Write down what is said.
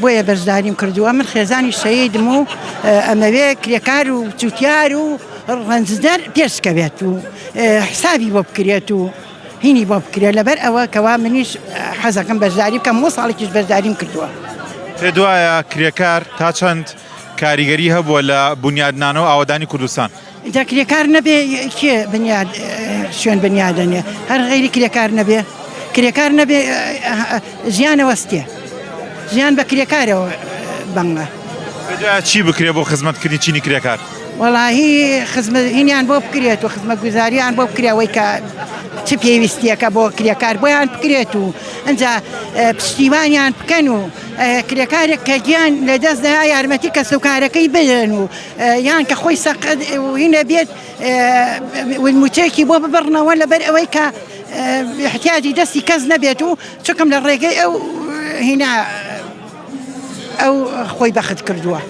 بۆیە بەشداریم کردووە، من خێزانی شەهیدم و ئەمەوێ کرێکار و جوتیار و ڕەنجدەر پێشکەوێت و حسابی بۆ بکرێت و هینی بۆ بکرێت لەبەر ئەوە کەوا منیش حەزەکەم بەشداری بکەم و ساڵێکیش بەشداریم کردووە. پێت وایە کرێکار تا چەند کاریگەری هەبووە لە بونیادنانەوە ئاوەدانی کوردستان؟ جا کرێکار نەبێ کێ بنیاد شوێن بنیادەنێ هەر غەیری کرێکار نەبێ کرێکار نەبێ ژیانە وەستێ ژیان بە کرێکارەوە بەنگە. چی بکرێ بۆ خزمەتکردنی چینی کرێکار؟ وەڵاهی خزمەت هینیان بۆ بکرێت و خزمەتگوزاریان بۆ بکرێ ئەوەی کە چ پێویستیەکە بۆ کرێکار بۆیان بکرێت و ئەجا پشتیوانیان بکەن و کرێکارێک کە گیان لەدەست دەیا یارمەتی کەسوکارەکەی بدەن و یان کە خۆی سەقەت هینە بێت موچەیەکی بۆ ببڕنەوە لەبەر ئەوەی کە احتیاجی دەستی کەس نەبێت و چکم لە ڕێگەی ئەو هینا ئەو خۆی بەخت کردووە.